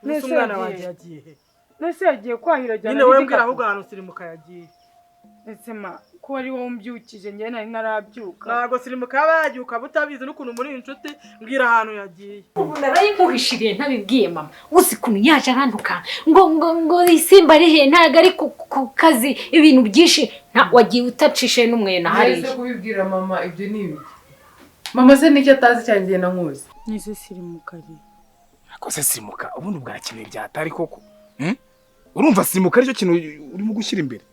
Nese umwana wanjye yagiye he? Nese yagiye kwahira ajyana nyine wowe mbwira ahubwo ahantu Sirimuka yagiye. Ese ma ko ari wowe umbyukije, njye nari narabyuka. Ntabwo Sirimuka yaba yagiye ukaba utabizi n'ukuntu muri inshuti, mbwira ahantu yagiye. Ubu narayinkuhishiriye ntabibwiye mama, uzi ukuntu yaje arantuka ngo ngo ngo isimba ari he, ntabwo ari ku kazi, ibintu byinshi wagiye utacishe n'umwena hariya. Nahise kubibwira mama ibyo ni ibiki? Mama se nicyo atazi cyanjye na nkuzi. Nese Sirimuka ari. Ariko se Sirimuka ubundi bwarakeneye byatari koko? Urumva Sirimuka aricyo kintu urimo gushyira imbere?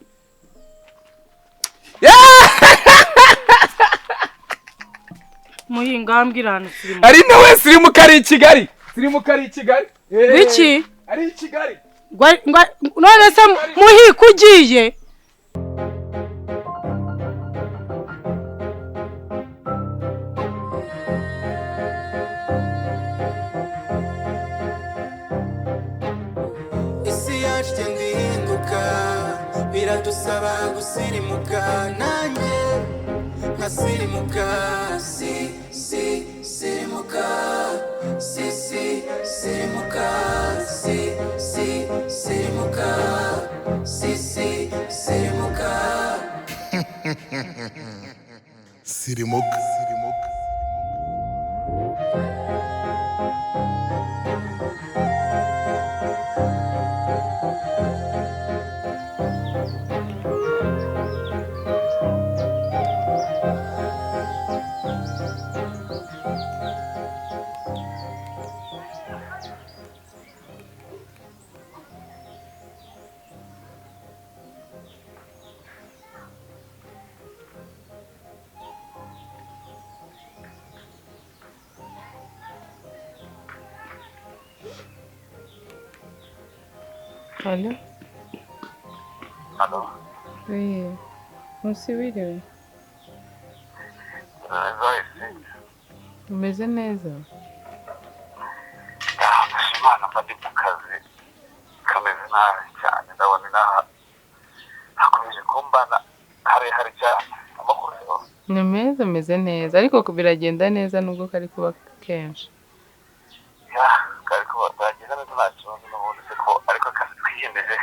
Muhinga mbwira ahantu Sirimuka. Ari nawe Sirimuka ari i Kigali. Sirimuka ari i Kigali. Biki? Ari i Kigali. None se Muhiko ugiye? Isi yacu igenda ihinduka, biradusaba gusirimuka, nanjye nkasirimuka. Si si sirimuka, si si sirimuka, si si sirimuka, si si sirimuka. Sirimuka. Allo? Allo? Oui. Munsi wiriwe? Umeze neza? Imana mba ndi mu kazi kameze nabi cyane, ndabona inaha hakomeje kumbana harehare cyane. Amakuru yose ni meza, ameze neza, ariko biragenda neza nubwo kari kuba kenshi. Kari kuba byagenda neza nta kibazo n'ubundi se ko ariko akazi twiyemeje.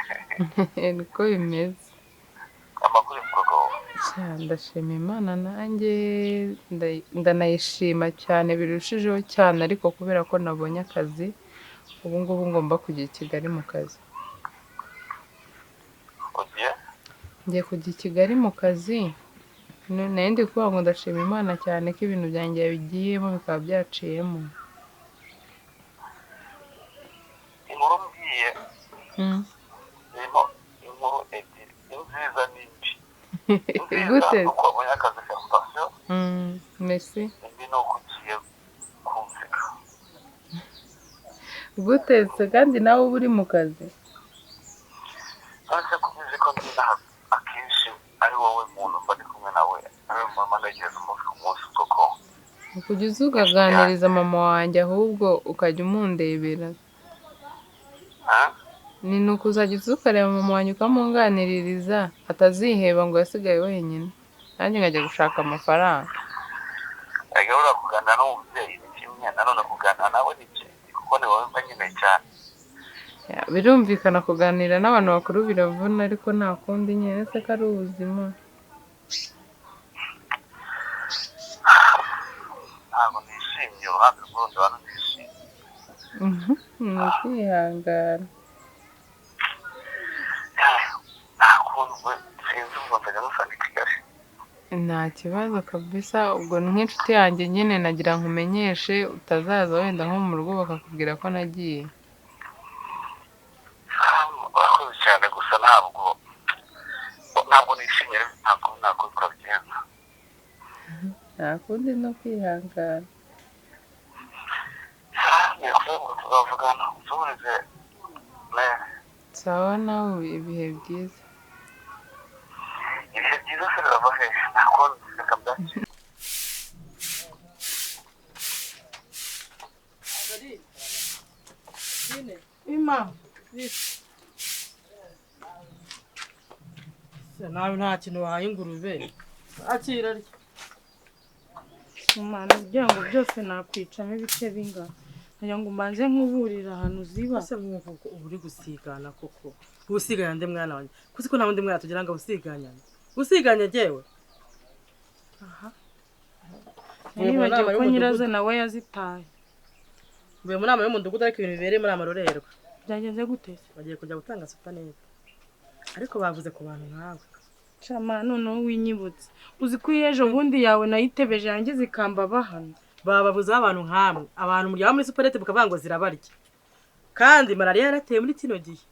Niko bimeze. Amakuru y'ubwoko. Ndashima Imana nanjye ndanayishima cyane birushijeho cyane, ariko kubera ko nabonye akazi ubu ngubu ngomba kujya i Kigali mu kazi. Ugiye? Ngiye kujya i Kigali mu kazi. Nari ndi kuvuga ngo ndashima Imana cyane ko ibintu byanjye bigiyemo bikaba byaciyemo. Inkuru mbwiye irimo inkuru ebyiri, inziza n'imbi. Gute? Uko wabonye akazi ka sitasiyo. Merci. Indi ni uko ugiye kumvika. Gutetse kandi nawe uba uri mu kazi. Nonese ko ubizi ko ndi inaha akenshi ari wowe muntu mba ndi kumwe nawe, ari wowe mama ntekereza umunsi ku munsi koko. Kujya uza ukaganiriza mama wanjye ahubwo ukajya umundebera. Ni nuko uzajya uza ukareba mama wanjye ukamunganiririza, ataziheba ngo yasigaye wenyine, nanjye nkajya gushaka amafaranga. Erega buriya kuganira n'umubyeyi ni kimwe, nanone kuganira nawe ni ikindi, kuko ni wowe mba nkeneye cyane. Birumvikana kuganira n'abantu bakuru biravuna, ariko nta kundi nyine se ko ari ubuzima. Ntabwo nishimye uruhande rw'urundi bantu nishimye. Ni ukwihangana. Nta kuntu sinzi ubwo nzajya musanga i Kigali. Nta kibazo kabisa, ubwo nk'inshuti yanjye nyine nagira nkumenyeshe utazaza wenda nko mu rugo bakakubwira ko nagiye. Urakoze cyane, gusa ntabwo nishimye, ntabwo twabigenza. Nta kundi no kwihangana. Tuzavugana usubize neza. Sawa nawe ibihe byiza. Ibihe byiza se birava he? Nta kundi reka byakire. Ima. Nawe nta kintu wahaye ingurube. Akira arya. Imana kugira ngo byose nakwicamo ibice bingana. Ngira ngo mbanze nkuburira ahantu ziba. Ese nkumva ubu uri gusigana koko? Usigana nde mwana wanjye? Kuzi ko nta wundi mwana tugira ngo usiganyane. Usiganye jewe? Aha. Nibagiwe ko nyirazo nawe yazitaye. Mvuye mu nama y'umudugudu ariko ibintu bibereye muri amarorerwa. Byagenze gute? Bagiye kujya gutanga supanete. Ariko bavuze ku bantu nkawe. Chama noneho winyibutse. Uzi ko ejo bundi yawe nayitebeje yanjye zikamba bahano. Bababuza abantu nkamwe. Abantu muryama muri supanete bukavuga ngo zirabarya. Kandi malaria yarateye muri kino gihe.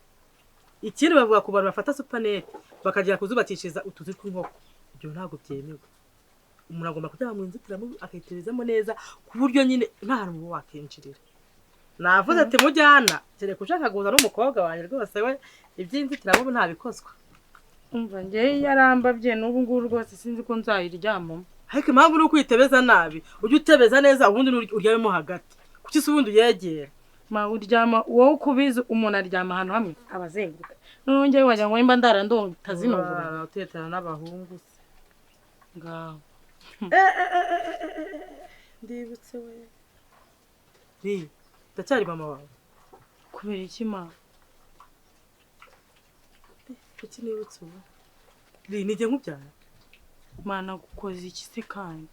Ikindi bavuga ku bantu bafata supanete bakagera kuzubakishiriza utuzu tw'inkoko. Ibyo ntabwo byemewe. Umuntu agomba kujya mu nzitiramibu akayiterezamo neza ku buryo nyine nta hantu uba wakinjirira. Navuze ati mujyana kereka ushaka guhuza n'umukobwa wanjye rwose we iby'inzitiramibu ntabikozwa. Umva njye yarambabye n'ubu ngubu rwose sinzi ko nzayiryamamo. Ariko impamvu ni ukwitebeza nabi, ujye utebeza neza ubundi uryamemo hagati. Kuki se ubundi uyegera? Ma uryama wowe ukubizi umuntu aryama ahantu hamwe abazenguruka. Noneho njyewe wagira ngo nimba ndarandonda zinongora. Utetana n'abahungu se. Ngaho. Ndibutse we. Ri, ndacyari mama wawe. Kubera iki ma? Kuki nibutse ubu? Ri, nijye nkubyara. Mana gukoze iki se kandi?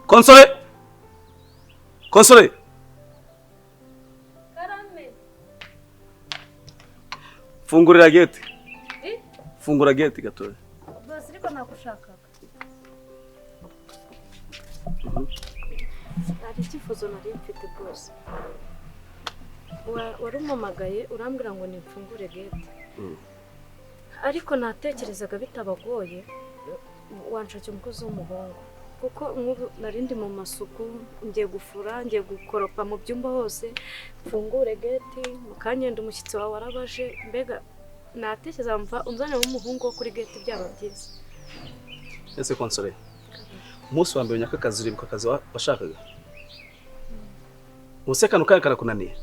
Konsole! Konsole! Karame. Fungurira gate. Eh? Fungura gate gatoya. Boss ariko nakushakaga. Hari icyifuzo nari mfite boss. Warumamagaye urambwira ngo nimfungure gate. Ariko natekerezaga bitabagoye wanshakira umukozi w'umuhungu. Kuko nk'ubu narindi mu masuku ngiye gufura ngiye gukoropa mu byumba hose mfungure gate mu kanyenda umushyitsi wawe warabaje mbega natekereza mva unzanira umuhungu wo kuri gate byaba byiza. Ese Konsole, umunsi wa mbere nyakakazi uribuka akazi washakaga? Usekano kaya karakunaniye?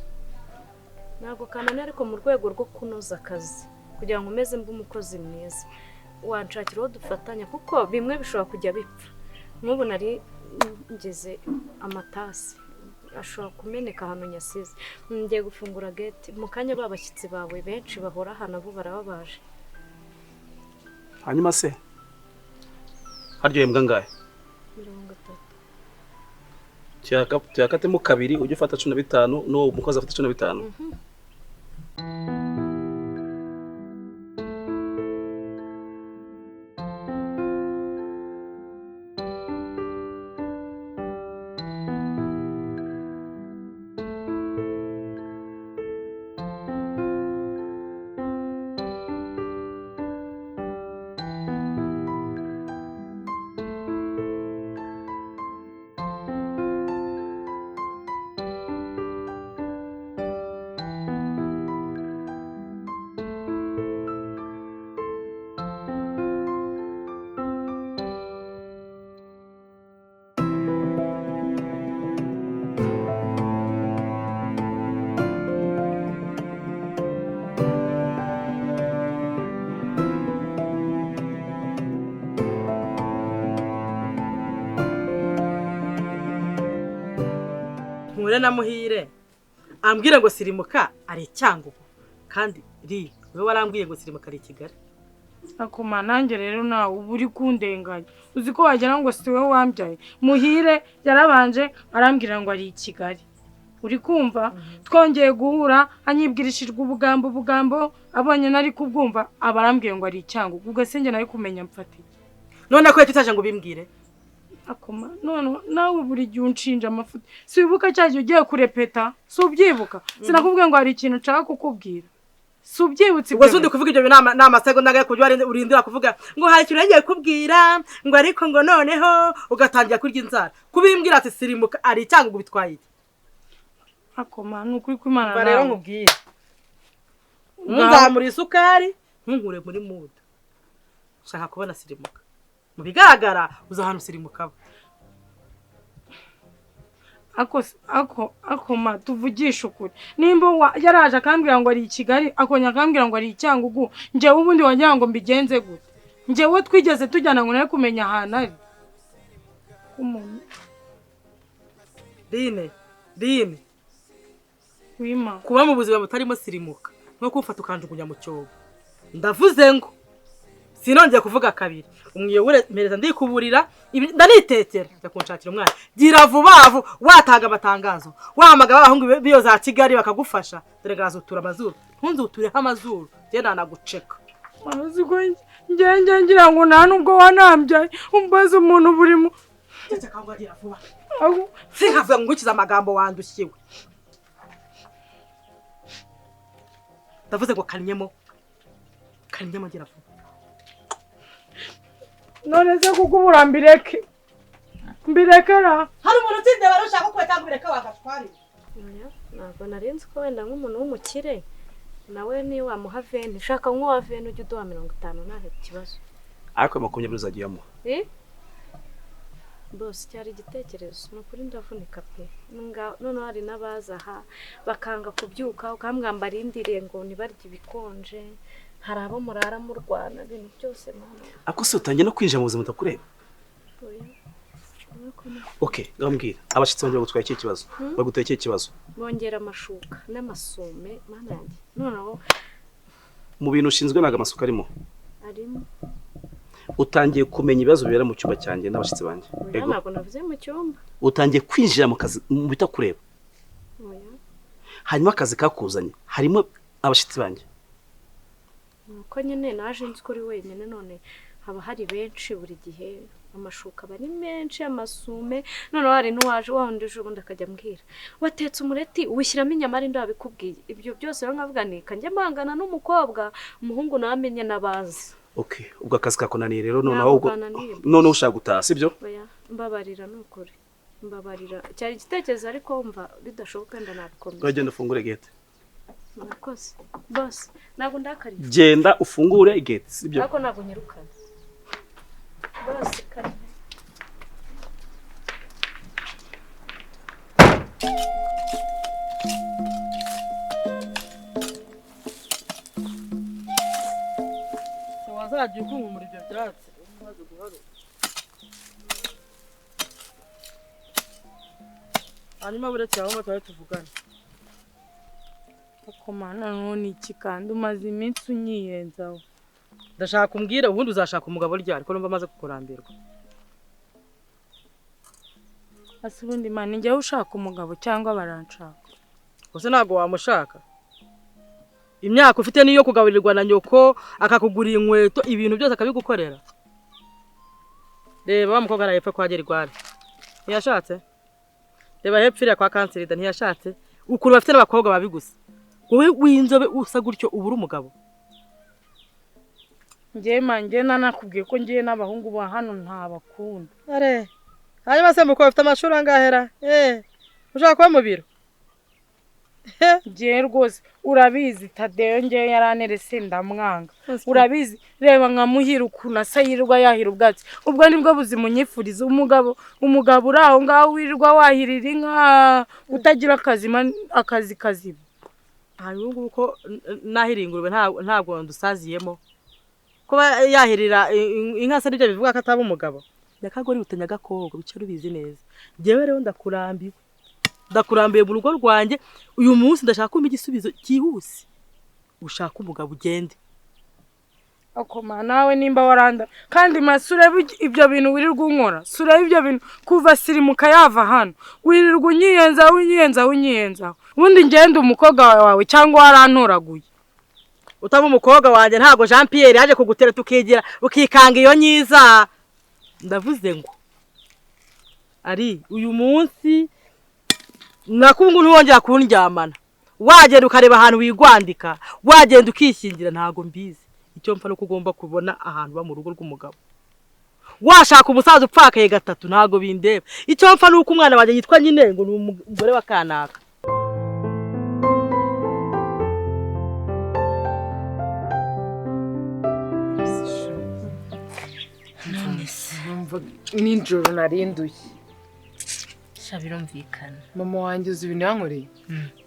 Ntabwo kananiye ariko mu rwego rwo kunoza akazi kugira ngo umeze mbe umukozi mwiza wanshakira uwo dufatanya kuko bimwe bishobora kujya bipfa. Nk'ubu nari ngeze amatasi ashobora kumeneka ahantu nyasize ngiye gufungura gate mu kanya babashyitsi bawe benshi bahora hano bo barababaje. Hanyuma se haryoheye mbwa ngahe? 30. Tuyakatemo kabiri ujye ufata 15 n'uwo mukozi afata 15. Mpure na Muhire ambwira ngo sirimuka ari Cyangugu kandi ri we warambwiye ngo sirimuka ari Kigali. Akoma nanjye rero nawe uba uri kundenganya. Uzi ko wagira ngo si wowe wambyaye. Muhire yarabanje arambwira ngo ari i Kigali. Uri kumva? Twongeye guhura anyibwirishijwe ubugambo abonye nari kubwumva abarambwiye ngo ari i Cyangugu. Ubwo se njye nari kumenya mfatiye. None ko yatutaje ngo bimbwire? Akoma none nawe buri gihe unshinja amafuti. Si wibuka cyaje ugiye kurepeta? Si ubyibuka? Sinakubwiye ngo hari ikintu nshaka kukubwira. Si ubyibutse? Ubwo sundi kuvuga ibyo n'amasegonda ngaye kubyo urindira kuvuga ngo hari ikintu yagiye kubwira ngo ariko ngo noneho ugatangira kurya inzara. Kubimbwira ati sirimuka ari Cyangugu bitwaye iki? Akoma nukuri kw'Imana nawe. Rero nkubwire. Nzamura isukari ntunkure muri muda. Nshaka kubona sirimuka. Mu bigaragara uza ahantu sirimuka. Ako ma tuvugisha ukuri. Nimba yaraje akambwira ngo ari i Kigali, akongera akambwira ngo ari i Cyangugu, njyewe ubundi wagira ngo mbigenze gute? Njyewe twigeze tujyana ngo nari kumenya ahantu ari. Umuntu Dine. Wima. Kuba mu buzima butarimo sirimuka nko kumfata ukanjugunya mu cyobo. Ndavuze ngo sinongeye kuvuga kabiri. Umwiyobore mpereza ndikuburira ndanitekera ndakunshakira umwana. Gira vuba vuba watanga amatangazo. Wahamaga abahungu biyo za Kigali bakagufasha. Dore ngazutura amazuru. Ntunzutureho amazuru. Je nanaguceka. Mazi ko nge ngira ngo nta nubwo wanambyaye umbaza umuntu burimo. Ceceka ngo gira vuba. Sinkavuga ngo ngukize amagambo wandushyiwe. Ndavuze ngo kanyemo gira vuba. None se kukubura mbireke. Mbirekera. Hari umuntu utinde barushaka ko cyangwa bireka wagashwari. Oya, ntabwo narinzi ko wenda nk'umuntu w'umukire nawe ni wamuha 20, ushaka nk'uwa 20 ujye uduha 50 nta kibazo. Ariko 20 uzagiyamo. Bose cyari igitekerezo nukuri ndavunika pe. None hari n'abaza aha bakanga kubyuka ukambwamba rindire ngo nibarye ibikonje. Hari abo murara murwana ibintu byose mama. Ako se utangiye no kwinjira mu buzima utakureba? Oya. Okay, ngambwira. Abashitsi banje bagutwaye iki kibazo? Baguteye iki kibazo? Bongera amashuka n'amasume mana yanjye. Noneho mu bintu ushinzwe naga amasuka arimo? Arimo. Utangiye kumenya ibibazo bibera mu cyumba cyanjye n'abashitsi banje. Ego. Ntabwo navuze mu cyumba. Utangiye kwinjira mu kazi mu bitakureba. Oya. Hanyuma akazi kakuzanye harimo abashitsi banje. Nuko nyine naje nzi kuri wenyine none haba hari benshi buri gihe amashuka bari menshi amasume none hari n'uwaje wawundi ejo bundi akajya ambwira watetse umureti wishyiramo inyama ari ndabikubwiye ibyo byose rero nkavuga nti kanjye mpangana n'umukobwa umuhungu namenye nabazi. Okay, ubwo akazi kakunaniye rero none ushaka gutaha sibyo? Oya, mbabarira nukuri mbabarira cyari igitekerezo ariko mva bidashoboka ndanabikomeza. Genda ufungure gate. Murakoze boss, ntabwo ndakariye. Genda ufungure gate sibyo? Ariko ntabwo nyirukana boss kare. Wazajya ukunkumura ibyo byatsi umaze guharuka. Hanyuma buretse aho twari tuvugana. Akomana none iki kandi umaze iminsi unyiyenzaho. Ndashaka kumbwira ubundi uzashaka umugabo ryari ko numva amaze kukurambirwa. Ase ubundi man njye ushaka umugabo cyangwa baranshaka? Ose ntago wamushaka. Imyaka ufite niyo kugaburirwa na nyoko akakugurira inkweto ibintu byose akabigukorera. Reba wa mukobwa arahepfa kwa Gerigwari. Ntiyashatse? Reba hepfira kwa Kansirida ntiyashatse? Ukuntu bafite n'abakobwa babi gusa. Wowe w'inzobe usa gutyo ubura umugabo. Njye manje nanakubwiye ko ngiye n'abahungu ba hano ntabakunda. Are. Hanyuma se mukobwa ufite amashuri angahera? Ushaka kuba mu biro? Njye rwose urabizi Tadeyo njye yaranerese ndamwanga. Urabizi reba nkamuhira ukuntu asa yirirwa yahira ubwatsi. Ubwo nibwo buzima unyifuriza umugabo uri aho ngaho wirirwa wahirira inka utagira akazi kazima. Hanyuma ngubu ko nahira ingurube ntabwo ndusaziyemo. Kuba yahirira inka se nibyo bivuga ko ataba umugabo. Nyakagori utenya gakobwa bice rubizi neza. Njyewe rero ndakurambiwe. Ndakurambiye mu rugo rwanjye uyu munsi ndashaka kumpa igisubizo cyihuse. Ushaka umugabo ugende. Akoma nawe nimba waranda kandi masure ibyo bintu wirirwa unkora. Sura ibyo bintu kuva sirimuka yava hano. Wirirwa unyiyenza. Ubundi ngende umukobwa wawe cyangwa warantoraguye. Utaba umukobwa wanjye ntago Jean Pierre yaje kugutera tukigira ukikanga iyo nyiza. Ndavuze ngo ari uyu munsi nakungu ntiwongera kundyamana. Wagenda ukareba ahantu wigwandika, wagenda ukishingira ntago mbizi. Icyo mfa nuko ugomba kubona ahantu ba mu rugo rw'umugabo. Washaka umusaza upfakaye gatatu ntago bindeba. Icyo mfa nuko umwana wanjye yitwa nyine ngo ni umugore wa kanaka. Nijoro narinduye. Sha birumvikana. Mama wanjye uzi ibintu yankoreye.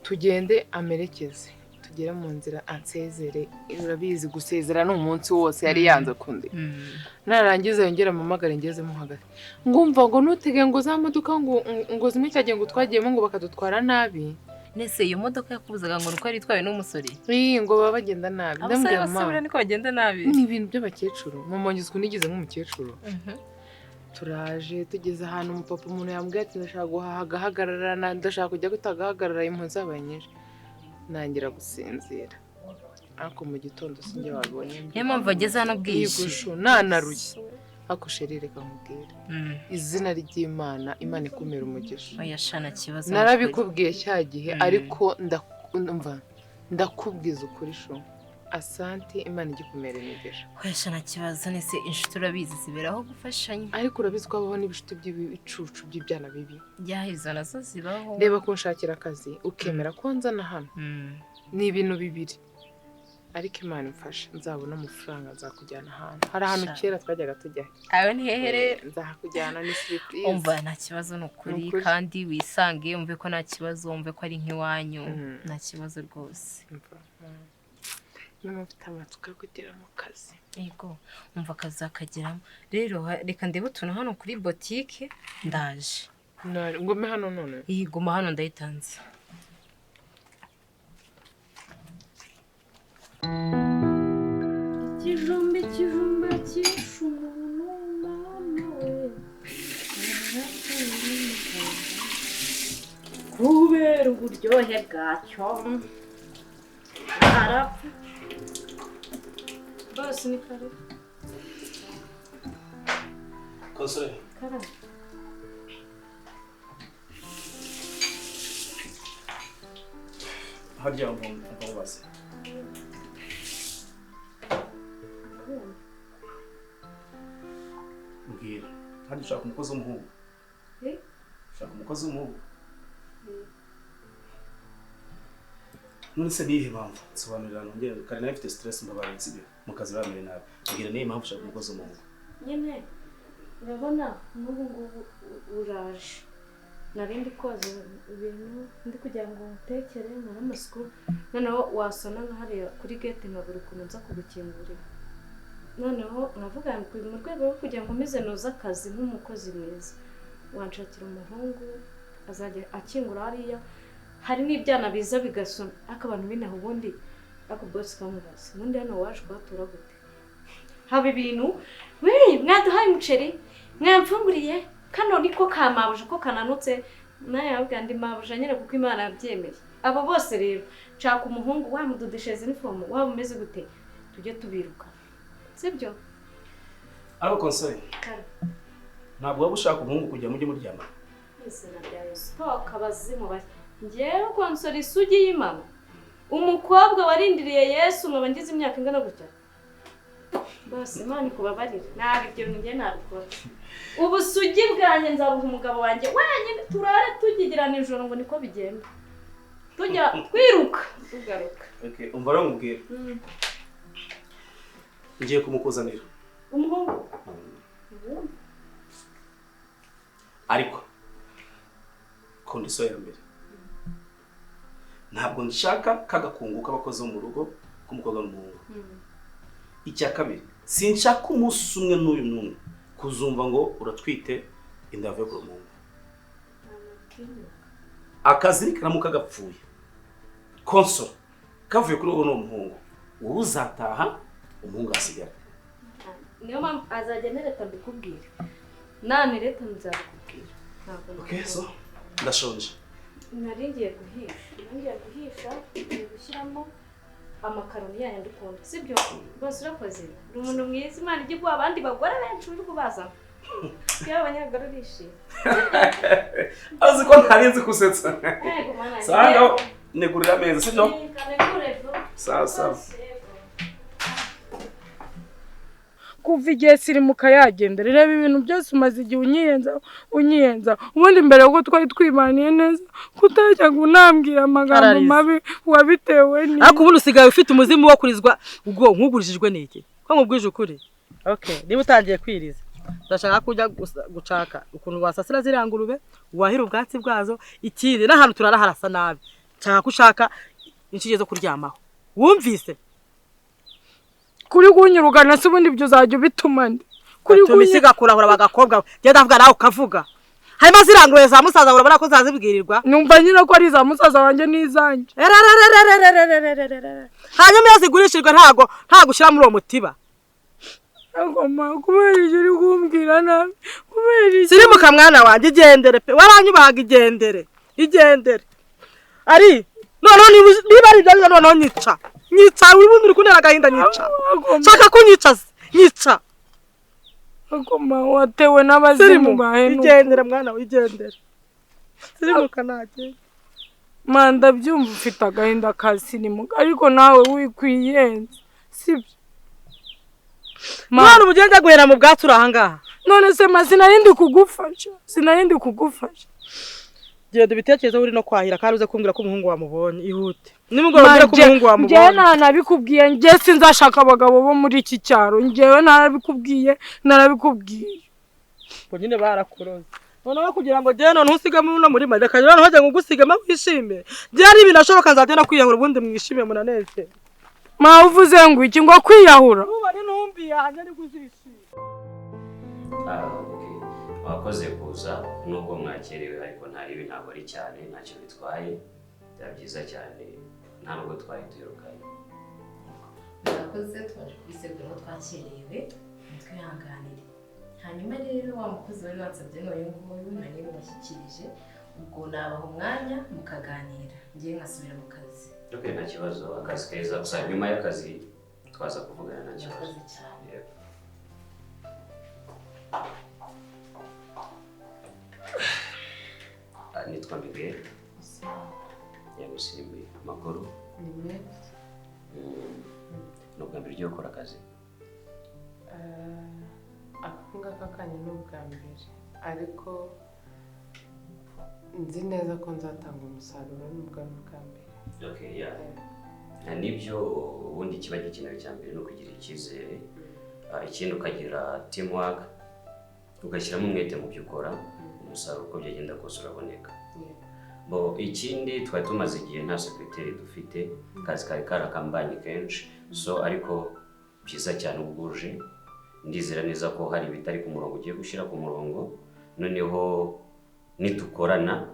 Tugende amerekeze. Tugere mu nzira ansezere. Urabizi gusezera ni umunsi wose yari yanze kundi. Narangiza yongera amamagare ngezemo hagati. Ngumva ngo nutege ngo za modoka ngo zimwe cyagiye ngo twagiyemo ngo bakadutwara nabi. Nese iyo modoka yakubuzaga ngo nuko ari itwawe n'umusore? Ngo baba bagenda nabi. Ndamubwira mama. Niko bagenda nabi. Ni ibintu by'abakecuru. Mama wanjye uzi nigeze nk'umukecuru. Turaje tugeze ahantu umupapa umuntu yambwiye ati ndashaka guhaha agahagarara, ndashaka kujya gutagahagarara impunzi zabaye nyinshi. Nangira gusinzira. Ariko mu gitondo sinjye wabonye. Niyo mpamvu ageze hano bwije. Nanaruye. Ariko sheri reka nkubwire. Izina ry'Imana, Imana ikumira umugisha. Oya shana kibazo. Narabikubwiye cya gihe ariko ndumva ndakubwiza ukuri sho. Asante Imana igikumira imigisha. Oya shana kibazo nese inshuti urabizi ziberaho gufashanya. Ariko urabizi ko habaho n'ibishuti by'ibicucu by'ibyana bibi. Yahizo nazo zibaho. Reba ko nshakira akazi ukemera ko nzana hano. Ni ibintu bibiri. Ariko Imana imfashe nzabona amafaranga nzakujyana ahantu. Hari ahantu kera twajyaga tujya. Ayo ni hehe rero? Nzakujyana ni surprise. Umva nta kibazo ni ukuri kandi wisange umve ko nta kibazo umve ko ari nk'iwanyu nta kibazo rwose. Mama mfite amatsiko yo kugera mu kazi. Yego umva akazi akageramo. Rero reka ndebe utuntu hano kuri boutique ndaje. Ngume hano none? Guma hano ndayitanze. Ikijumba ikijumba cyishe umuntu mama we kubera uburyohe bwacyo arapfa. Bose ni kare. Konsore. Kare. Harya mbabaze. Mbwira, hadi ushaka umukozi w'umuhungu? Ushaka umukozi w'umuhungu? None se niyihe mpamvu? Nsobanurira nongere kare nawe mfite stress mbabarira sibyo? Mu kazi bamere nabi. Mbwira niyihe mpamvu ushaka umukozi w'umuhungu? Nyine urabona n'ubu ngubu uraje. Nari ndi koza ibintu ndi kugira ngo ntekere nkore amasuku noneho wasona nka hariya kuri gate nkabura ukuntu nza kugukingurira. Noneho nkavuga ngo mu rwego rwo kugira ngo nkomeze noze akazi nk'umukozi mwiza wanshakira umuhungu azajya akingura hariya. Hari n'ibyana biza bigasona ariko abantu binaho ubundi ariko boss kamubaza ubundi hano waje kuhatura gute? Haba ibintu we mwaduhaye umuceri mwamfunguriye kano niko kamabuje ko kananutse naye yabwira ndi mabuje nyine kuko Imana yabyemeye. Abo bose rero nshaka umuhungu wamudodeshereza uniform waba umeze gute tujye tubiruka sibyo? Ariko Konsore ntabwo waba ushaka umuhungu kujya mujye muryama. Izina rya Yesu toka abazimu bari njyewe Konsore isugi y'Imana umukobwa warindiriye Yesu nkaba ngize imyaka ingana gutya bose Imana ikubabarire nabi ibyo bintu njye nabikora. Ubusugi bwanjye nzabuha umugabo wanjye wenyine turare tugigirana ijoro ngo niko bigenda tujya twiruka tugaruka. Okay, umva rero nkubwire. Ngiye kumukuzanira umuhungu. Ariko kondisiyo ya mbere ntabwo nshaka kagakungu k'abakozi bo mu rugo k'umukobwa n'umuhungu. Icya kabiri sinshaka umunsi umwe n'uyu n'umwe kuzumva ngo uratwite inda yavuye ku muhungu. Akazi karamuka gapfuye Konsore kavuye kuri uwo muhungu wowe uzataha umuhungu asigara. Niyo mpamvu azajya nereta mbikubwira nane leta nzabikubwira. Okay, so ndashonje. Nari ngiye guhisha ngiye gushyiramo amakaroni yanyu ndukunda sibyo? Rwose urakoze uri umuntu mwiza Imana ijya iguha abandi bagore benshi uri kubazana iyo abanyagore urishimye. Azi ko ntari nzi kusetsa. Sawa negurira ameza sibyo? Sawa sawa. Kuva igihe Sirimuka yagenda reba ibintu byose umaze igihe unyiyenza ubundi mbere yuko twari twibaniye neza kutajya unambwira amagambo mabi wabitewe ni ariko ubundi usigaye ufite umuzimu wo kurizwa ubwo nkugurijijwe n'iki ko nkubwije ukuri. Okay, niba utangiye kwiriza Ndashaka kujya gucaka ukuntu wasasira ziriya ngurube, wahira ubwatsi bwazo, ikindi n'ahantu turara harasa nabi. Nshaka ko ushaka inshinge zo kuryamaho. Wumvise? Kuri kunyirukana se ubundi ibyo uzajya ubituma nde? Kuri Tumisiga kurahura bagakobwa. Genda avuga nawe ukavuga. Harimo ziriya za musaza urabona ko zazibwirirwa. Numva nyine ko ari za musaza wanjye n'izanjye. Hanyuma iyo zigurishijwe ntago ushyira muri uwo mutiba. Agoma kubera ibyo uri kumbwira nabi. Kubera iki? Sirimuka mwana wanjye, igendere pe. Waranyubahaga, igendere. Igendere. Ari noneho niba ari ibyo noneho nyica. Nyica ubundi uri kuntera agahinda, nyica. Shaka kunyica, nyica. Agoma watewe n'abazimu bahenu. Igendere mwana we, igendere. Sirimuka nagende. Ma ndabyumva ufite agahinda ka sirimuka, ariko nawe wikwiyenza. Sibyo? Mwana ubugenda guhera mu bwatsi uri ahangaha. None se ma sinarindi kugufasha. Sinarindi kugufasha. Genda ubitekerezo uri no kwahira kandi uze kumbwira ko umuhungu wamubonye, ihute. Nimugoroba umbwire ko umuhungu wamubonye. Njyewe nabikubwiye, njye sinzashaka abagabo bo muri iki cyaro. Njyewe narabikubwiye, narabikubwiye. Ngo nyine barakuroze. Noneho kugira ngo njyewe none usigame uno murima, reka noneho njye ngusigame wishime. Njye ari ibintu ashoboka nzagenda kwiyahura ubundi mwishime munaneze. Ma uvuze ngo iki ngo kwiyahura? Uba ni ntumbi yanjye ari kuzishima. Okay. Wakoze kuza nubwo mwakerewe ariko nta ribi, ntabwo ari cyane, ntacyo bitwaye. Byaba byiza cyane nta nubwo twari tuyirukanye. Murakoze, twaje kubisegura aho twakerewe, twihanganire. Hanyuma rero wa mukozi wari wansabye n'uyu nguyu nari mubashyikirije, ubwo nabaha umwanya mukaganira, ngiye nkasubira mu kazi. Okay, nta kibazo, akazi keza gusa nyuma y'akazi twaza kuvugana, nta kibazo. Murakoze cyane. Yego. Nitwa Miguel. Yagusimbi amakuru. Ni meza. Ni ubwa mbere ugiye gukora akazi? Aka ngaka kanyu ni ubwa mbere, ariko nzi neza ko nzatanga umusaruro n'ubwo ari ubwa mbere. Okay, yeah. Nibyo ubundi kiba gikenewe cya mbere ni ukugira icyizere, ikindi ukagira teamwork, ugashyiramo umwete mu byo ukora, umusaruro uko byagenda kose uraboneka. Bo ikindi twari tumaze igihe nta secretary dufite, akazi kari karakambanye kenshi, so ariko byiza cyane ubwuje, ndizera neza ko hari ibitari ku murongo ugiye gushyira ku murongo, noneho nitukorana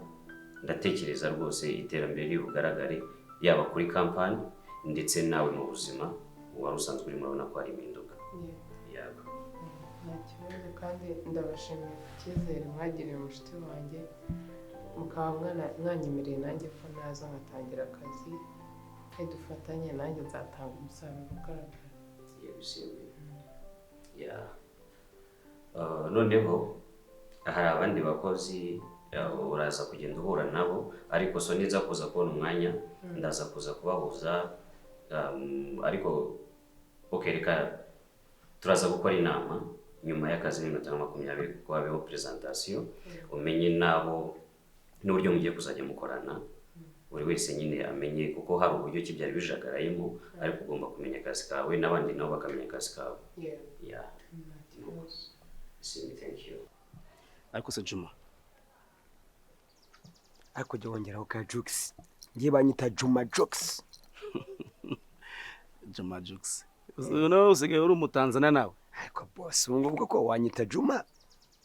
ndatekereza rwose iterambere riri bugaragare yaba kuri kampani ndetse nawe mu buzima wari usanzwe urimo, urabona ko hari impinduka. Yego. Nta kibazo, kandi ndabashimiye ku cyizere mwagiriye umushuti wanjye, mukaba mwanyemereye nanjye ko naza nkatangira akazi, dufatanye nanjye nzatanga umusaruro ugaragara. Yego. Yeah. Noneho hari abandi bakozi uraza kugenda uhura nabo, ariko so ninza kuza kubona umwanya ndaza kuza kubahuza, ariko okay, reka turaza gukora inama nyuma y'akazi n'iminota 20 kuko habeho presentation, umenye nabo n'uburyo mugiye kuzajya mukorana, buri wese nyine amenye, kuko hari uburyo ki byari bijagarayemo, ariko ugomba kumenya akazi kawe n'abandi nabo bakamenya akazi kawe. Yeah. Thank you. Ariko se Juma, ariko jya wongeraho ka Jux, ngiye banyita Juma Jux. Juma Jux. Uno usigaye uri umutanzania nawe. Ariko boss, ubu ngubu ko wanyita Juma,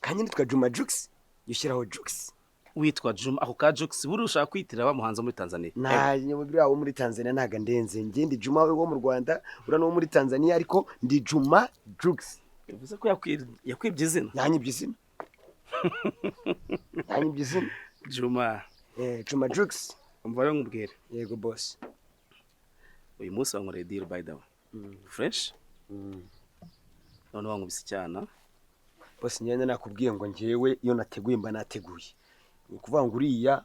kandi nitwa Juma Jux, yushyiraho Jux. Witwa Juma, ako ka Jux buri ushaka kwitira bamuhanze muri Tanzania. Nta buriya wo muri Tanzania ntaga ndenze, nge ndi Juma we wo mu Rwanda, ura no muri Tanzania, ariko ndi Juma Jux. Bivuze ko yakwibye izina. Yanyibye izina. Yanyibye izina. Juma. Juma Jux. Umva rero nkubwire. Yego boss. Uyu munsi wankoreye deal by the way. Fresh? None wankubise icyana. Boss nyene nakubwiye ngo ngewe iyo nateguye mba nateguye. Ni ukuvuga ngo uriya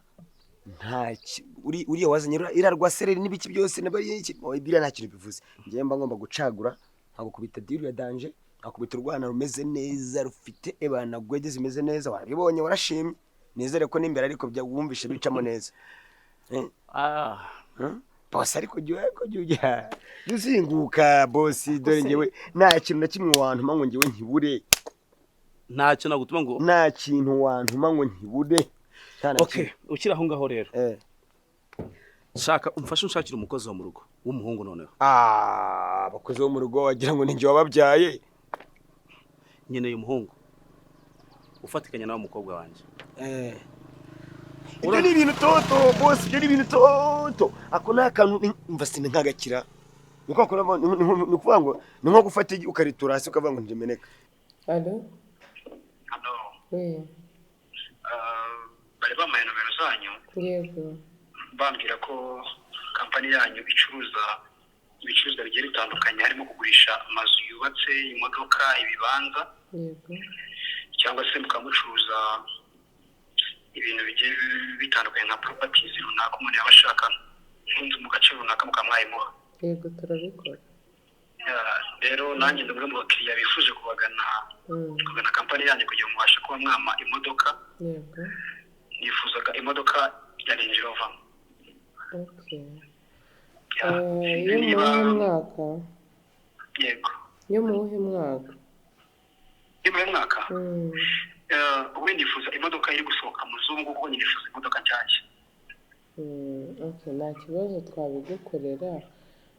nta uriya wazanye irarwa sereri n'ibiki byose biriya nta kintu bivuze. Ngewe mba ngomba gucagura, nkagukubita deal ya danger, nkakubita urwana rumeze neza rufite ebana gwege zimeze neza, warabibonye warashimye. Nizere ko n'imbere ariko wumvishe bicamo neza. Boss ariko jya uzinguka boss, dore ngewe nta kintu na kimwe wantuma ngo ngewe nkibure. Ntacyo nagutuma ngo nta kintu wantuma ngo nkibure. Okay, ukiri aho ngaho rero. Shaka umfashe unshakira umukozi wo mu rugo w'umuhungu noneho. Abakozi bo mu rugo wagira ngo ninjye wababyaye. Nkeneye umuhungu ufatikanya nawe mukobwa wanjye. Ibyo ni ibintu toto boss, ibyo ni ibintu toto. Ako ni akantu mva sine nkagakira. Ni ukuvuga ngo ni nko gufata ukaritura hasi ukavuga ngo ntimeneka. Allo? Allo. Oui. Bari bamaye nomero zanyu. Yego. Bambwira ko kampani yanyu icuruza ibicuruzwa bigiye bitandukanye harimo kugurisha amazu yubatse, imodoka, ibibanza. Yego. Cyangwa se mukamucuruza ibintu bigiye bitandukanye nka properties runaka umuntu yaba ashaka nk'inzu mu gace runaka mukamwayimuha. Yego turabikora. Rero nanjye ndi umwe mu bakiriya bifuje kubagana kugana kampani yanyu kugira ngo mubashe kuba mwama imodoka. Yego. Nifuzaga imodoka ya Range Rover. Okay. Yo mu mwaka. Yego. Yo mu wuhe mwaka? Yo mu mwaka? Ubu nifuza imodoka iri gusohoka mu zungu kuko nifuza imodoka nshyashya. Okay, nta kibazo twabigukorera.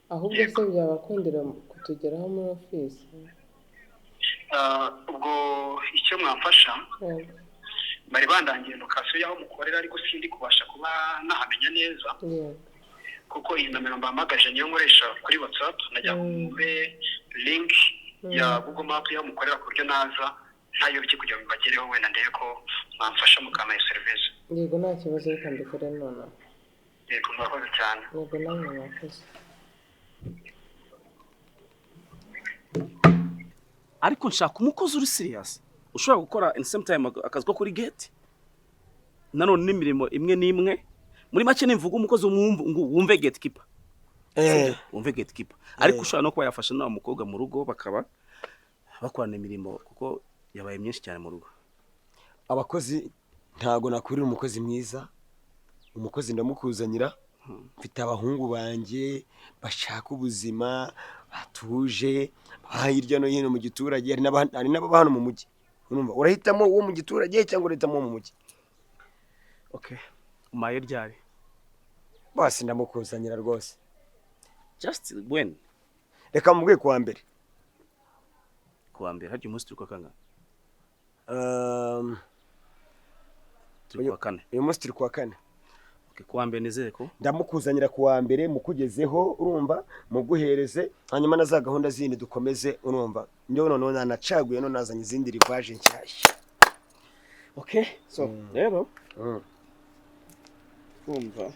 Ahubwo se byabakundira kutugeraho muri office? Ubwo icyo mwamfasha bari bandangiye location yaho mukorera ariko sindi kubasha kuba nahamenya neza. Kuko iyi nomero mbamagaje niyo nkoresha kuri WhatsApp, najya kumbe link ya Google Map yaho mukorera ku buryo naza ntayobye kugira ngo bagereho wenda ndebe ko mwamfasha mukama iyo service. Yego nta kibazo reka mbikore nonaha. Yego murakoze cyane. Yego namwe murakoze. Ariko nshaka umukozi uri serious ushobora gukora in same time akazi ko kuri gate nanone n'imirimo imwe n'imwe. Muri make nimvuga umukozi wumve gatekeeper. Wumve gatekeeper ariko ushobora no kuba yafasha nawe mukobwa mu rugo bakaba bakorana imirimo kuko yabaye myinshi cyane mu rugo. Abakozi ntago nakurira umukozi mwiza, umukozi ndamukuzanira. Mfite abahungu banjye bashaka ubuzima batuje hirya no hino mu giturage, hari n'ababa hano mu mujyi. Urumva urahitamo uwo mu giturage cyangwa urahitamo uwo mu mujyi? Okay, umaye ryari? Basi ndamukuzanira rwose. Just when? Reka mubwiye kuwa mbere. Kuwa mbere harya umunsi turi kwa kangahe? Turi kuwa kane. Uyu munsi turi kuwa kane. Kuwa mbere nizere ko ndamukuzanira kuwa mbere mukugezeho, urumva muguhereze, hanyuma na za gahunda zindi dukomeze, urumva njyewe noneho nanacaguye none nazanye izindi rivaje nshyashya. Okay, so rero kumva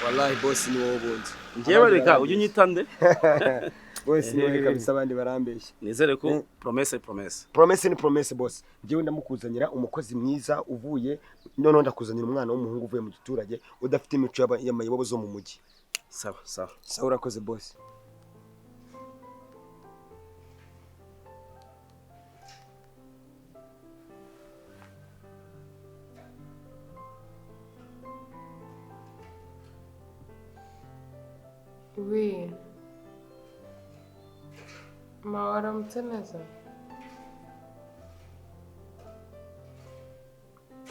wallahi boss ni wowe bundi. Njyewe reka ujye unyitande. Boss ni wowe kabisa, abandi barambeshya. Nizere ko promesse promesse. Promesse ni promesse boss. Njyewe ndamukuzanira umukozi mwiza uvuye, noneho ndakuzanira umwana w'umuhungu uvuye mu giturage udafite imico y'amayibobo zo mu mujyi. Sawa sawa. Sawa urakoze boss. Oui. Ma waramutse neza?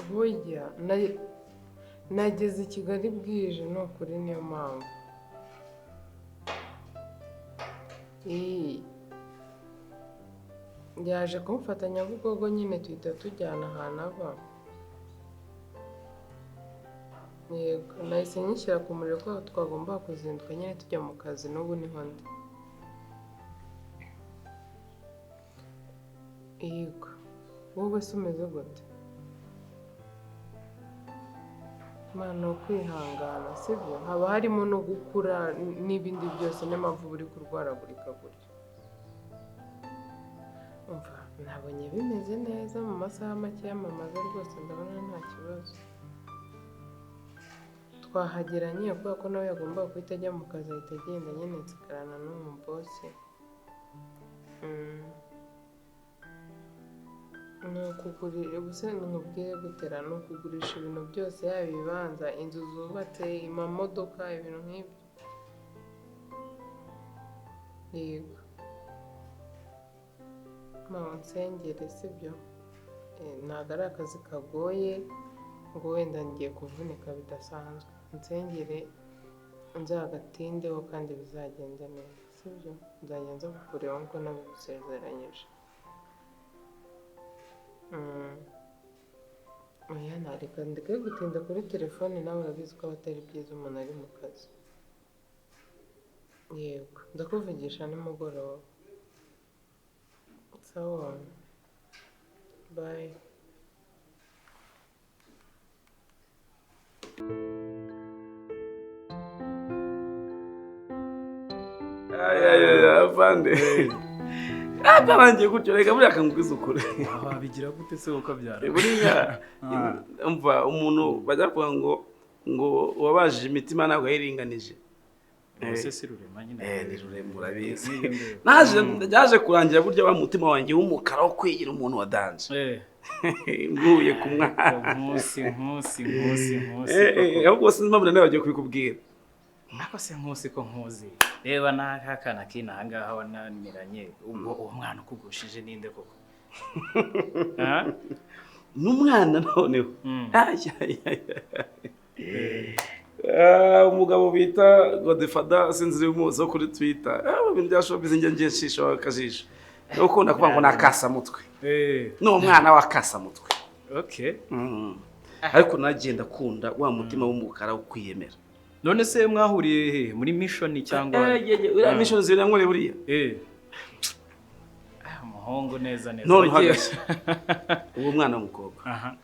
Burya nageze i Kigali bwije ni ukuri niyo mpamvu. Yaje kumfata Nyabugogo nyine tuhita tujyana ahantu ava. Yego nahise nyishyira ku muriro ko twagomba kuzinduka nyine tujya mu kazi n'ubu niho ndi. Yego wowe se umeze gute? Mana kwihangana sibyo, haba harimo no gukura n'ibindi byose niyo mpamvu uri kurwaragurika gutyo. Umva nabonye bimeze neza mu masaha make yamamaza rwose ndabona nta kibazo. Twahageranye kubera ko nawe yagombaga guhita ajya mu kazi ahita agenda nyine nsigarana n'uwo bosi. Ni ukugurisha ubuse nkubwire gutera, ni ukugurisha ibintu byose yaba ibibanza, inzu zubatse, amamodoka, ibintu nk'ibyo. Yego. Mama nsengere sibyo? Ntabwo ari akazi kagoye ngo wenda ngiye kuvunika bidasanzwe. Nsengere nzagatindeho kandi bizagenda neza sibyo? Nzajya nza kukureba nk'uko nabigusezeranyije. Oya nareka ndeke gutinda kuri telefone, nawe urabizi ko atari byiza umuntu ari mu kazi. Yego, ndakuvugisha nimugoroba. Sawa. Bye. Afande. Atarangiye gutyo reka buriya akangwiza ukuri. Wabigira gute se ukabyara? Buriya umva umuntu bajya kuvuga ngo wabajije imitima ntabwo yayiringanije. Ese si Rurema nyine. Ni Rurema urabizi. Naje kurangira burya wa mutima wanjye w'umukara wo kwigira umuntu wa danje. Nguye ku mwana. Nkusi. Ahubwo sinzi impamvu nawe bagiye kubikubwira. Nako se nkusi ko nkuzi. Reba n'akana kina ahangaha wananiranye ubwo uwo mwana ukugushije ninde koko? N'umwana noneho. Umugabo bita Godfather sinzi umuzi wo kuri Twitter. Ibintu bya showbiz njye ngiye nshisha akajisho. Ukunda kuvuga ngo nakasa mutwe. Ni umwana wakasa mutwe. Okay. Ariko nagenda kunda wa mutima w'umukara wo kwiyemera. None se mwahuriye he muri mission cyangwa? Uriya mission zirankore buriya. Umuhungu neza neza. None uhagaze. Uwo mwana w'umukobwa. Aha.